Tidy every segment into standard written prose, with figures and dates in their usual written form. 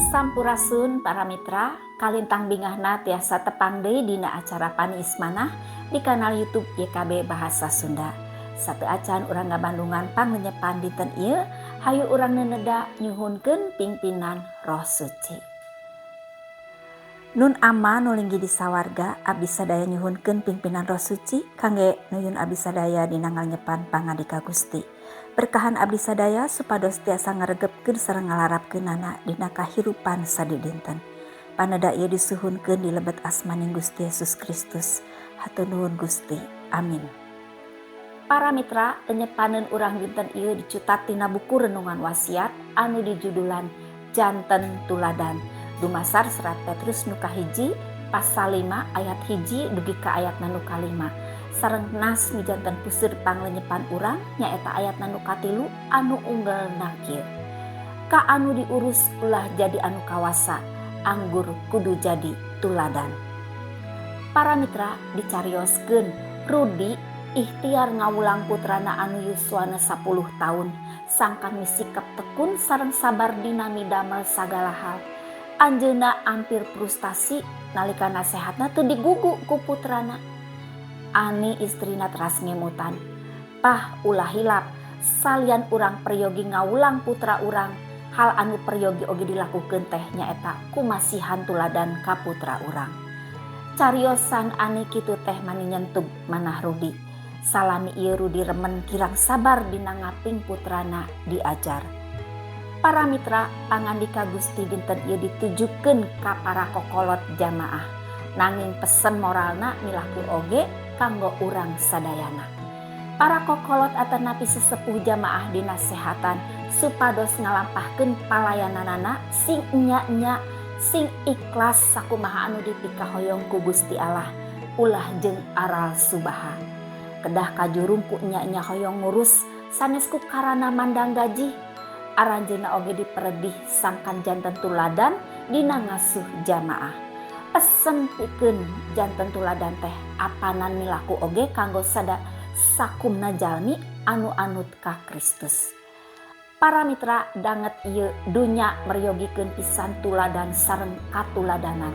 Sampurasun para mitra, kalintang bingahna tiasa tepang deui dina acara Paniis Manah di kanal YouTube YKB Bahasa Sunda. Sateuacan urang ngabandungan panglenyepan dinten ieu, hayu urang neneda nyuhunkeun pingpinan Roh Suci. Nun Ama nu linggih di sawarga, abdi sadaya nyuhunkeun pingpinan Roh Suci kangge nuyun abdi sadaya dina ngalenyepan pangandika Gusti. Berkahan abdi sadaya supados tiasa ngaregepkeun sareng ngalarapkeunana dina kahirupan sadidinten. Paneda ieu disuhunkeun di lebet asmaning Gusti Yesus Kristus. Hatur nuhun Gusti. Amin. Para mitra, lenyepaneun urang dinten ieu dicutat tina buku Renungan Wasiat anu dijudulan Janten Tuladan. Dumasar Serat Petrus nu kahiji pasal 5 ayat 1 dugi ka ayat nu kalima. Sareng nas nu janten puseur panglenyepan urang nyaeta ayat nu katilu anu unggelna kieu. Ka anu diurus ulah jadi anu kawasa, anggur kudu jadi tuladan. Para mitra, dicarioskeun Rudi ikhtiar ngawulang putrana anu yuswana 10 tahun sangkan misikap tekun sareng sabar dina midamel sagala hal. Anjeunna ampir frustasi nalika nasehatna teu digugu ku putrana. Ani istrina teras ngemutan, "Pah, ulah hilap, salian urang peryogi ngawulang putra urang, hal anu peryogi oge dilakukeun teh nyaeta kumasihan tuladan ka putra urang." Cariosan Ani kitu teh mani nyentug manah Rudi. Salami ieu Rudi remen kirang sabar dina ngaping putrana diajar. Para mitra, pangandika Gusti dinten ieu ditujukeun ka para kokolot jamaah, nanging pesen moralna milaku oge kanggo urang sadayana. Para kokolot atanapi sesepuh jamaah dinasehatan supados ngalampahkeun palayananana sing enya-enya, sing ikhlas sakumaha anu dipikahoyong ku Gusti Allah, ulah jeung aral subaha. Kedah kajurung ku enya-enya hoyong ngurus, sanes ku karana mandang gaji. Aranjeunna oge diperedih sangkan janten tuladan dina ngasuh jamaah. Pesen pikeun janten tuladan teh apanan milaku oge kanggo sada sakumna jalmi anu anut ka Kristus. Para mitra, danget ieu, dunya meryogikeun pisan tuladan sareng katuladanan.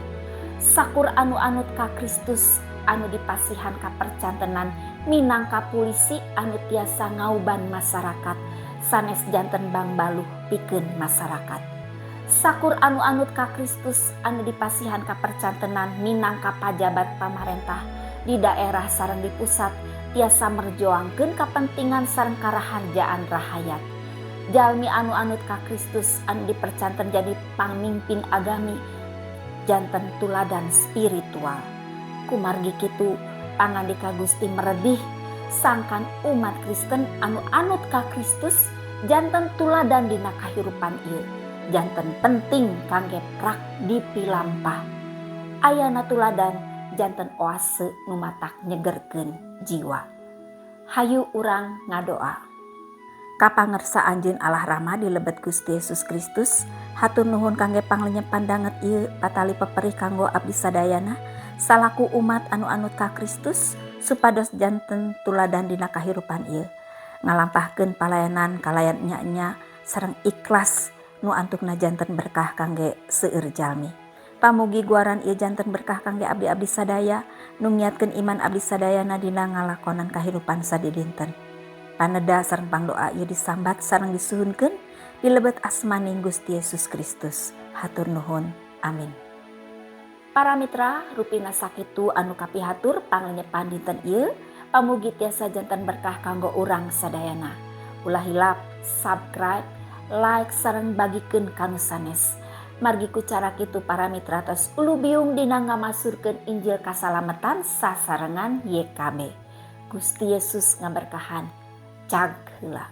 Sakur anu anut ka Kristus anu dipasihan kapercantenan minangka pulisi anu tiasa ngauban masyarakat, sanes janten bangbaluh pikeun masyarakat. Sakur anu anut ka Kristus anu dipasihan kapercantenan minangka pajabat pamarentah di daerah sareng di pusat tiasa merjuangkeun kapentingan sareng karaharjaan rahayat. Jalmi anu anut ka Kristus anu dipercanten jadi pamimpin agami janten tuladan spiritual. Kumargi kitu, pangandika Gusti meredih sangkan umat Kristen anu anut ka Kristus janten tuladan dina kahirupan ieu janten penting kangge prak dipilampah. Ayana tuladan janten oase nu matak nyegerkeun jiwa. Hayu urang ngadoa. Kapangersa Anjeun Allah Rama di lebet Gusti Yesus Kristus, hatur nuhun kangge panglenyepan danget ieu patali peperih kanggo abdi sadayana salaku umat anu anut ka Kristus supados janten tuladan dina kahirupan ieu, ngalampahkeun palayanan kalayan enya-enya sareng ikhlas nu antukna janten berkah kangge seueur jalmi. Pamugi guaran ieu janten berkah kangge abdi-abdi sadaya, nu ngiatkeun iman abdi sadayana dina ngalakonan kahirupan sadidinten. Paneda sareng pangdoa ieu disambat sareng disuhunkeun di lebet asmaning Gusti Yesus Kristus. Hatur nuhun. Amin. Para mitra, rupina sakitu anu kapihatur panglenyepan dinten ieu. Pamugi tiasa janten berkah kanggo urang sadayana. Ulah hilap subscribe, like, sareng bagikeun ka nu sanes. Margi ku cara kitu para mitra tos ulubiung dina ngamasurkeun Injil kasalametan sasarengan YKB. Gusti Yesus ngaberkahan. Cag heula.